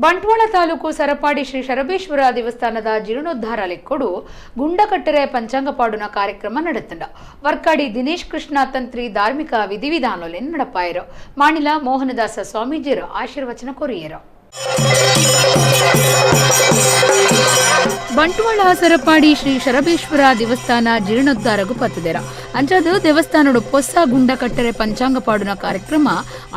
ಬಂಟ್ವಾಳ ತಾಲೂಕು ಸರಪಾಡಿ ಶ್ರೀ ಶರಬೇಶ್ವರ ದೇವಸ್ಥಾನದ ಜೀರ್ಣೋದ್ಧಾರ ಲೆಕ್ಕೊಡು ಗುಂಡಕಟ್ಟರೆ ಪಂಚಾಂಗ ಪಾಡುನ ಕಾರ್ಯಕ್ರಮ ನಡೆತಂಡ. ವರ್ಕಾಡಿ ದಿನೇಶ್ ಕೃಷ್ಣ ತಂತ್ರಿ ಧಾರ್ಮಿಕ ವಿಧಿವಿಧಾನೊಲೆನ್ ನಡಪಾಯರು. ಮಾಣಿಲ ಮೋಹನದಾಸ ಸ್ವಾಮೀಜಿಯರು ಆಶೀರ್ವಚನ ಕೊರಿಯರು. ಬಂಟ್ವಾಳ ಸರಪಾಡಿ ಶ್ರೀ ಶರಬೇಶ್ವರ ದೇವಸ್ಥಾನ ಜೀರ್ಣೋದ್ಧಾರಗು ಪತ್ತದೆರ. ಅಂಚಾದ ದೇವಸ್ಥಾನಡು ಪೊಸ ಗುಂಡ ಕಟ್ಟರೆ ಪಂಚಾಂಗ ಪಾಡುನ ಕಾರ್ಯಕ್ರಮ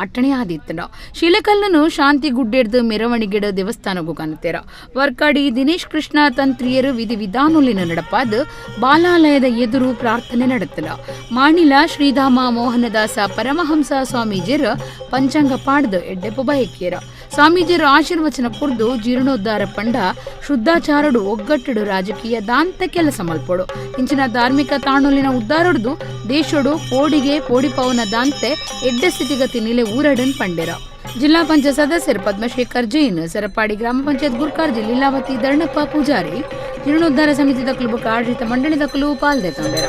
ಅಟ್ಟಣೆ ಆದಿತ್ತಂಡ. ಶಿಲೆಕಲ್ಲನು ಶಾಂತಿ ಗುಡ್ಡೆಡ್ದು ಮೆರವಣಿಗೆಡು ದೇವಸ್ಥಾನಗು ಕನತೇರ. ವರ್ಕಾಡಿ ದಿನೇಶ್ ಕೃಷ್ಣ ತಂತ್ರಿಯರು ವಿಧಿ ವಿಧಾನೊಲಿನ ನಡಪಾದ ಬಾಲಾಲಯದ ಎದುರು ಪ್ರಾರ್ಥನೆ ನಡೆತ್ತಲ. ಮಾಣಿಲ ಶ್ರೀಧಾಮ ಮೋಹನದಾಸ ಪರಮಹಂಸ ಸ್ವಾಮೀಜಿಯರು ಪಂಚಾಂಗ ಪಾಡ್ದು ಎಡ್ಡೆಪು ಬಯಕಿಯರ. ಸ್ವಾಮೀಜಿಯರು ಆಶೀರ್ವಚನ ಕೊರ್ದು ಜೀರ್ಣೋದ್ಧಾರ ಪಂಡ ಶುದ್ಧಾಚಾರಡು ಒಗ್ಗಟ್ಟಡು ರಾಜಕೀಯ ದಾಂತ ಕೆಲಸ ಮಲ್ಪೊಡು. ಇಂಚಿನ ಧಾರ್ಮಿಕ ತಾಣೊಲಿನ ಉದ್ದಾರಡ್ದು ದೇಶಡು ಪೋಡಿಗೆ ಪೋಡಿಪವನ ದಾಂತೆ ಎಡ್ಡೆ ಸ್ಥಿತಿಗತಿ ನಿಲೆ ಊರಡನ್ ಪಂಡೆರ. ಜಿಲ್ಲಾ ಪಂಚಾಯತ್ ಸದಸ್ಯರು ಪದ್ಮಶೇಖರ್ ಜೈನ್, ಸರಪಾಡಿ ಗ್ರಾಮ ಪಂಚಾಯತ್ ಗುರ್ಕಾರ್ಜಿ ಲೀಲಾವತಿ ಧರ್ಣಪ್ಪ ಪೂಜಾರಿ, ಜೀರ್ಣೋದ್ಧಾರ ಸಮಿತಿ ದಕ್ಕಲು ಬೊಕ್ಕ ಆಡಳಿತ ಮಂಡಳಿ ದಕ್ಕಲು ಪಾಲ್ದೆ ತೊಂಡೆರ.